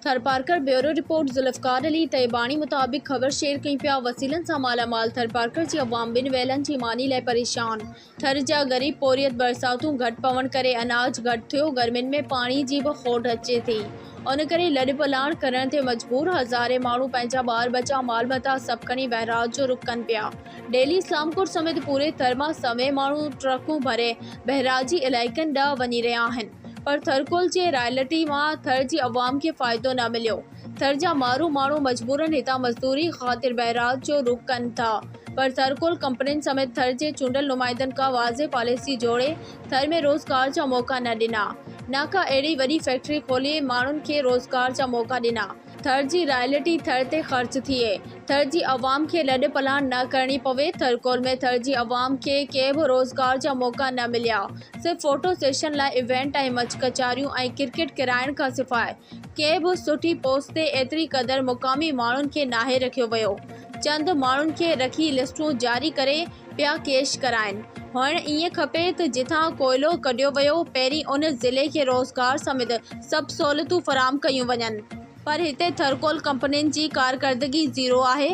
Tharparkar, bureau report, Zulfiqar Ali Taibani مطابق خبر share ڪيون پيا وسيلن سان مالا مال ٿرپارڪر جي عوام ٻن ويلن جي ماني لاء پريشان، ٿر جا غريب پورهيت برساتون گهٽ پوڻ ڪري اناج گهٽ ٿيو گرمين ۾ پاڻي جي به کوٽ اچي ٿي ان ڪري لڏ پلاڻ ڪرڻ تي مجبور هزارين ماڻهو پنهنجا ٻار ٻچا مال متاع سڀ کڻي بئراج جو رخ ڪن پيا ڊيلي اسلام ڪوٽ سميت پوري ٿر مان سوين ماڻهو ٽرڪون ڀري بئراجي علائقن ڏانهن وڃي رهيا آهن پر ٿرڪول جي رائلٽي مان ٿر جي عوام کي فائدو نه مليو. ٿر جا مارو ماڻهو مجبورن هتان مزدوري خاطر بئراج جو رخ ڪن ٿا پر ٿرڪول ڪمپنين سميت ٿر جي چونڊيل نمائندن ڪا واضح پاليسي جوڙي ٿر ۾ روزگار جا موقعا نه ڏنا نه ڪا اهڙي وڏي فيڪٽري کولي ماڻهن کي روزگار جا موقعا ڏنا. ٿر جي رائلٽي ٿر تي خرچ ٿئي، ٿر جي عوام کي لڏ پلاڻ نه ڪرڻي پوي، ٿرڪول ۾ ٿر جي عوام کي ڪي به روزگار جا موقعا نه مليا، صرف فوٽو سيشن لاء ايونٽ ۽ مچ ڪچهريون ۽ ڪرڪيٽ ڪرائڻ کان سواء ڪنهن به سٺي پوسٽ تي ايتري قدر مقامي ماڻهن کي ناهي رکيو ويو، چند ماڻهن کي رکي لسٽون جاري ڪري پيا ڪيش ڪرائين. هئڻ ائين کپي ته جتان ڪوئلو ڪڍيو ويو، پهرين ان ضلعي کي روزگار سميت سڀ سهولتون فراهم ڪيون وڃن. پر هتي ٿرڪول ڪمپنين جي ڪارڪردگي زيرو آهي.